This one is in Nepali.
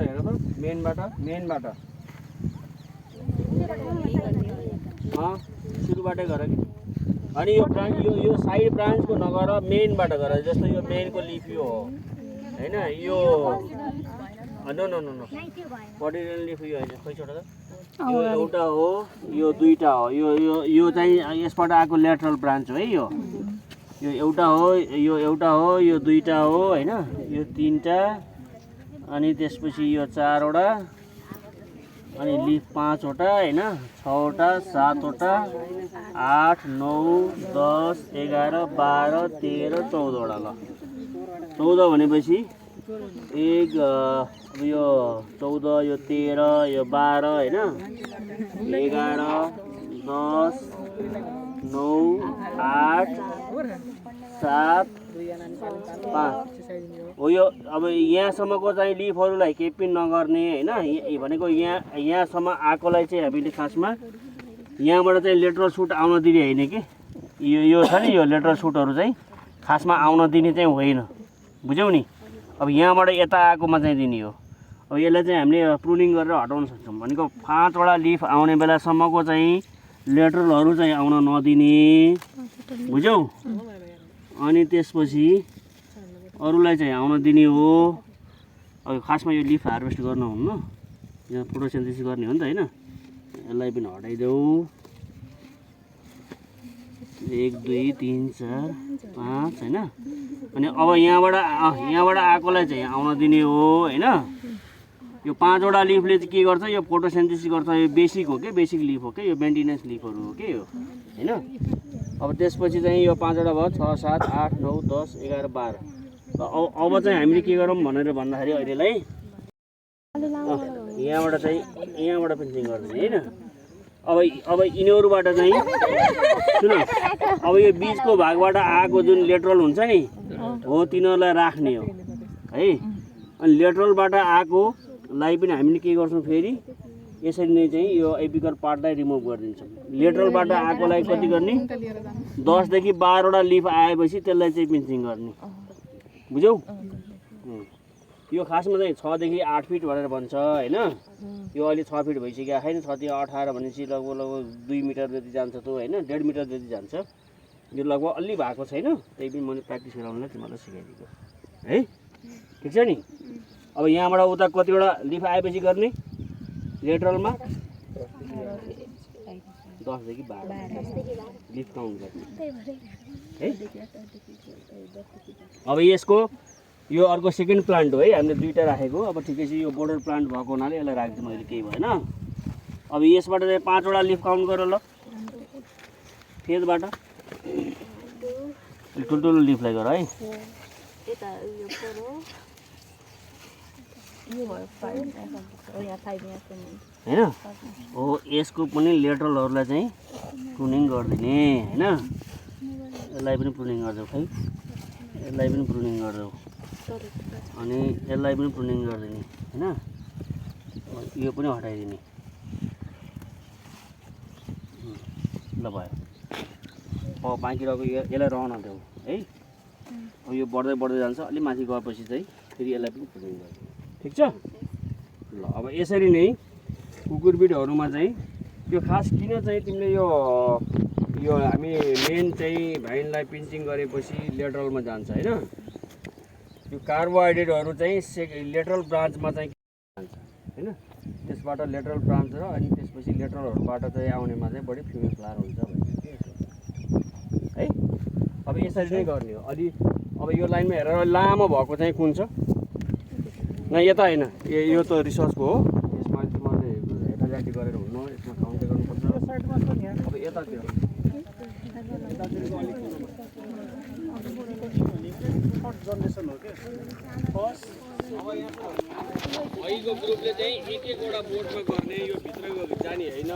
हेर त मेनबाट सुरुबाटै गर कि अनि यो ब्रान्च यो साइड ब्रान्चको नगर मेनबाट गर जस्तो यो मेनको लिफ यो हो हैन यो no no no no particular leaf यो हैन खै छोड त यो एउटा हो यो दुईटा हो यो चाहिँ यसबाट आएको ल्याटरल ब्रान्च हो है यो एउटा हो यो दुईटा हो हैन यो तीनटा अनि त्यसपछि यो चारवटा अनि लिफ पाँचवटा हैन छवटा सातवटा 8 9 10 11 12 13 14वटा ल 14 भनेपछि एक अब यो 14 यो 13 यो 12 हैन 11 10 9 8 7 5 हो यो अब यहाँसम्मको चाहिँ लिफहरूलाई केही पनि नगर्ने हैन भनेको यहाँसम्म आएकोलाई चाहिँ हामीले खासमा यहाँबाट चाहिँ लेटरल सुट आउन दिने हैन कि यो छ नि यो लेटरल सुटहरू चाहिँ खासमा आउन दिने चाहिँ होइन बुझ्यौ नि अब यहाँबाट यता आएकोमा चाहिँ दिने हो अब यसलाई चाहिँ हामीले प्रुनिङ गरेर हटाउन सक्छौँ भनेको 5वटा लिफ आउने बेलासम्मको चाहिँ लेटरलहरू चाहिँ आउन नदिने बुझ्यौ अनि त्यसपछि अरूलाई चाहिँ आउन दिने हो अब खासमा यो लिफ हार्भेस्ट गर्न हुन्न यहाँ फोटोसिन्थेसिस गर्ने हो नि त हैन यसलाई पनि हटाइदेऊ 1 2 3 4 5 हैन अनि अब यहाँबाट आएकोलाई चाहिँ आउन दिने हो हैन यो 5वटा लिफले चाहिँ के गर्छ यो फोटोसिन्थेसिस गर्छ यो बेसिक हो के बेसिक लिफ हो के यो मेन्टेनेन्स लिफहरू हो के यो हैन अब त्यसपछि चाहिँ यो 5वटा भयो 6 7 8 9 10 11 12 अब चाहिँ हामीले के गरौँ भनेर भन्दाखेरि अहिलेलाई यहाँबाट पेन्सिङ गर्दैन हैन अब यिनीहरूबाट चाहिँ सुन अब यो बीचको भागबाट आएको जुन लेटरल हुन्छ नि हो तिनीहरूलाई राख्ने हो है अनि लेटरलबाट आएकोलाई पनि हामीले के गर्छौँ फेरि यसरी नै चाहिँ यो एपिकल पार्टलाई रिमुभ गरिदिन्छौँ लेटरलबाट आएकोलाई कति गर्ने 10 देखि 12वटा लिफ आएपछि त्यसलाई चाहिँ पेन्सिङ गर्ने बुझ्यौ यो खासमा चाहिँ 6 देखि 8 फिट भनेर भन्छ हैन यो अहिले 6 फिट भइसक्यो छैन 6 देखि 18 भनेपछि लगभग 2 मिटर जति जान्छ त हैन 1.5 मिटर जति जान्छ यो लगभग अलि भएको छैन त्यही पनि मैले प्र्याक्टिस गराउनलाई तिमीलाई सिकाइदिएको है ठिक छ नि अब यहाँबाट उता कतिवटा लिफ आएपछि गर्ने लेटरलमा 10 देखि 12 लिफ काउन्ट गर्ने है अब यसको यो अर्को सेकेन्ड प्लान्ट हो है हामीले दुईटा राखेको अब ठिकै छ यो बोर्डर प्लान्ट भएको हुनाले यसलाई राख्दिउँ मैले केही भएन अब यसबाट चाहिँ 5वटा लिफ काउन्ट गर ल फेदबाट ठुल्ठुलो लिफलाई गर है हैन हो यसको पनि लेटरलहरूलाई चाहिँ प्रुनिङ गरिदिने हैन यसलाई पनि प्रुनिङ गरिदेऊ खै यसलाई पनि प्रुनिङ गरिदेऊ अनि यसलाई पनि प्रुनिङ गरिदिने हैन यो पनि हटाइदिने ल भयो अब बाँकी रहेको यसलाई रहन देऊ है अब यो बढ्दै जान्छ अलि माथि गएपछि चाहिँ फेरि यसलाई पनि प्रुनिङ गरिदिने ठिक छ ल अब यसरी नै कुकुरबिटहरूमा चाहिँ यो खास किन चाहिँ तिमीले यो हामी मेन चाहिँ भाइनलाई पिन्चिङ गरेपछि लेटरलमा जान्छ हैन यो कार्बोहाइड्रेटहरू चाहिँ लेटरल ब्रान्चमा चाहिँ जान्छ हैन त्यसबाट लेटरल ब्रान्च र अनि त्यसपछि लेटरलहरूबाट चाहिँ आउनेमा चाहिँ बढी फ्युल फ्लावर हुन्छ भन्ने है अब यसरी नै गर्ने हो अलि अब यो लाइनमा हेरेर लामो भएको चाहिँ कुन छ न यता हैन यो त रिसर्चको हो यसमा तिमीले हेटाजाटी गरेर हुन्न यसमा काउन्ट गर्नुपर्छ अब यतातिर जनरेसन हो के फर्स्ट अब यहाँ अहिलेको ग्रुपले चाहिँ एक एकवटा बोर्डमा गर्ने यो भित्रको जाने हैन